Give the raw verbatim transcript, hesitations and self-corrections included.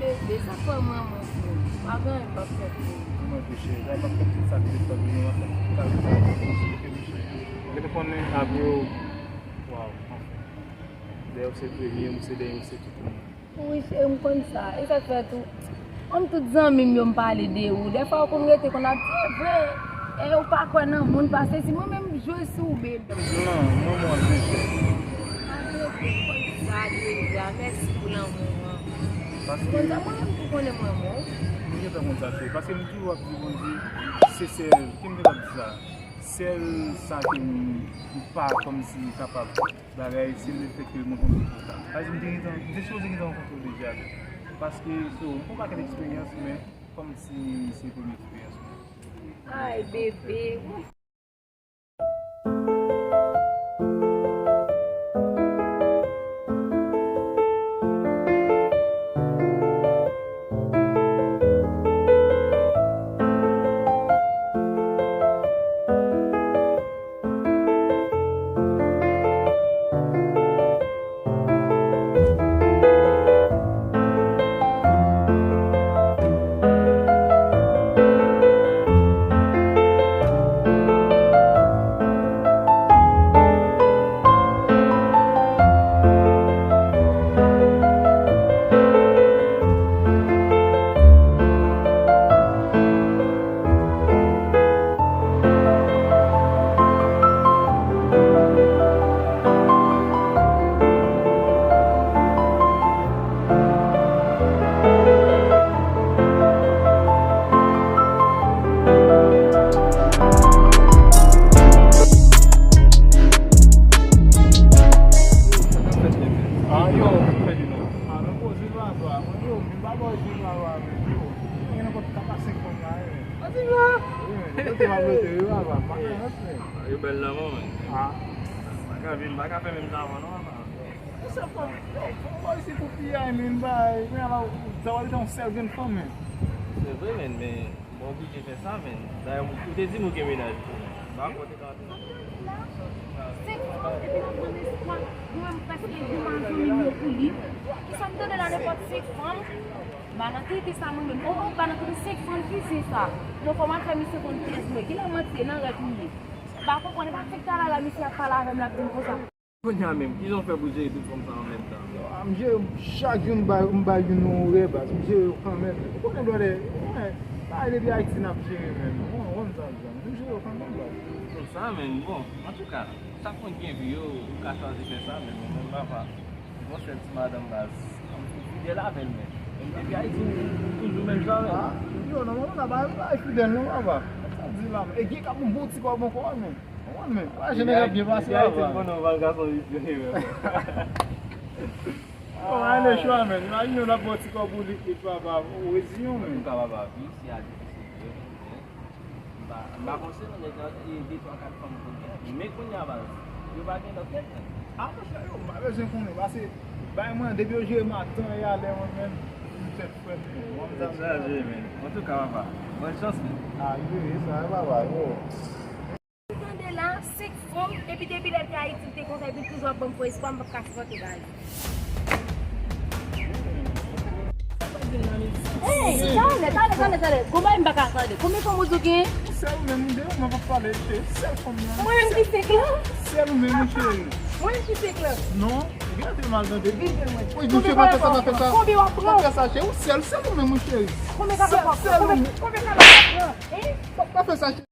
Bebe, sa k fè mwen mwen pou ou? Pa gen anyen m p ap fè pou ou. Mwen tou cheri, sa m ap fè tout sa ki depann de nou, m ap fè tout kalite sa m ap fè pou ou, cheri. Ou te konnen apre w, waw, anfen. Dèyè w se premye, ou se dèyè, ou se tout pou mwen. Wi, cheri, m konn sa. E sa k fè tou, kòm tout zanmi m yo, m pale de ou. Dèfwa, yo konn rete konn ap di, e vre, e ou pa kwè nan moun, pase si mwen menm, m jwe sou ou, bebe. Lanmou an, bebe. A, bebe, m konn sa deja. Mèsi pou lanmou an. Paske ou konn sa, mwen menm tou konnen mwen renmen w. M gentan konn sa, cheri. Paske m toujou ap di Bondye, se sèl, ki m te ap di sa? Sèl sa ke m, m pa kòmsi kapab bagay, se lefètke mwen konn tout sa. Pa egzanp, m te gentan, m te sipoze gentan rankontre w deja tou. Paske, so, m gon pakèt eksperyans, men kòmsi se premye eksperyans mwen. Ay, bebe. Ah, yo, pèdi non. Ah, non, poze papa. Mwen, yo, m pa bò di papa, men, yo. Mwen gen nenpòt kat a senk fanm la, wi, men. Wi, men, yo te m ap note, wi, papa. Pa gen rans, men. Yo bèl lanmò, men. Ah. Pa ka vin, pa ka fè menm jan avan, non, papa. Yon sèl fanm, yo, fanm bò isi pou piyay, men, bay, men, ala, sa va rete yon sèl grenn fanm, men. Se vre, men, men, mwen oblije fè sa, men. Dayè, ou te di m ou gen mennaj, men. M pa konte Senk fanm, epi l ap ban m espwa. Mwen menm prèske jou m a zanmi m yo pou li. Kisa m tande la, nenpòt senk fanm? M pa nan tete sa mwen menm. Oh, oh, m pa nan tete senk fanm ki se sa. Non, fò m al fè misye konn tèz mwen. Kilè manti ye, nan rèv m ye. M pa konprann, e pa fèk talè la misye ap pale avè m, l ap di m konsa. Kounye a menm, kijan w fè pou jere tout fanm sa an menm tan? Ah, m jere, chak jou m bay, m bay youn yon orè, baz. M jere yo kanmenm. Ou konnen, brother, ou konnen, bagay depi Ayiti n ap jere menm. Ou konn sa m di w. M jere yo kanmenm, baz. Konsa menm, bon, antouka, chak moun gen vi yo, ou ka chwazi fè sa, men mwen menm papa, m gon sèl ti madanm baz, m fidèl avè l, men, men depi Ayiti, m toujou menm jan avè l. Ah, yo, non, mwen pa bay fidèl non, papa. Sa di la, e gen k ap yon bon ti kòb ankò, men, konprann, men, pa jene k ap byen pase, papa. Depi Ayiti, m konnen yon bal gason visye, men. Bon, ale chwa, men, imajine w ap bon ti kòb ou lit, lit, papa, ou reziyen w, men. Antouka, papa, vi isi a difisil vre, men. M pa, m pa panse non nèg lan e de twa kat fanm konn gen, men kounye a baz, yo pa gen lòt nèg lan. Ah, monchè, yo, m pa bezwen konnen, pase bay mwen, depi yo jere maten e alè, mwen menm, m tèt frèt, men, mwen, m sa m chaje, men. Antouka, papa, bòn chans, men. Ah, wi, wi, sa, papa, yo. Ou tande la, senk fanm, epi depi lè l te Ayiti, l te konsa, epi toujou ap ban m fo espwa, m p ap ka sipòte baz. Hey, talè, talè, talè, talè. Konbyen m pa ka tande? Konbyen fanm ou di w gen? Sèl ou menm, m deyò, mwen p ap pale, se sèl fanm nan. Mwen menm ki senk lan? Sèl ou menm, wi, cheri. Mwen menm ki senk lan? Non, gade mal tande. Vin jwenn mwen. Wi, misye pa fè sa, pa fè sa. Konbyen w ap pran? Pa fè sa, cheri, ou sèl, sèl ou menm, wi, cheri. Konbyen kado w ap pran? Konbyen, konbyen kado w ap pran? Hein? Pa, pa fè sa, cheri.